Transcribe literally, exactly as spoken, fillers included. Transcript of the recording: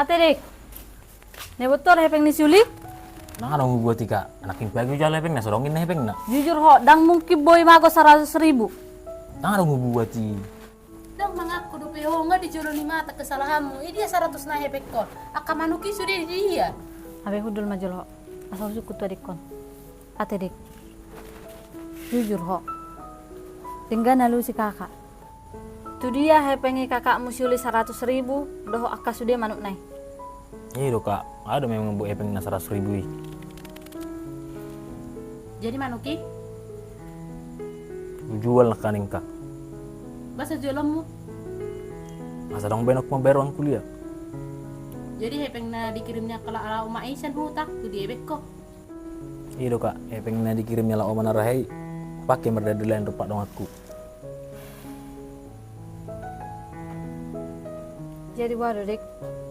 Ate, Dik. Neboto do hepeng ni si Uli? Ndang adong hubuat i, Kak. Nangkin pagi hujalo hepengna, so adong inna hepengna. Jujur ho, ndang mungkin boi mago saratus ribu. Ndang adong hubuat i. Ndang mangaku dope ho, nga di jolo ni mata kesalahanmu. I dia saratus na hepengkon? Angka manuk i sude di dia. Abe hundul ma jolo ho. Asa husungkun tu adingkon. Ate, Dik. Jujur ho. Denggan alusi kakak. Tu dia hepeng ni kakakmu si Uli saratus ribu, dohot angka sude manukna i? I do, Kak, adong memang buat hepeng na saratus ribu i. Jadi manuk i? Hujual nangkaning, Kak. Boasa jualanmu? Asa adong baenonku mambayar uang kuliah. Jadi hepeng na dikirim ni angka laho ma i sian huta, tu dia hepengkon? I do, Kak, hepeng na dikirim ni laho ma na rahe i, pake mardalani dohot donganku. Jadi boha do, Dik?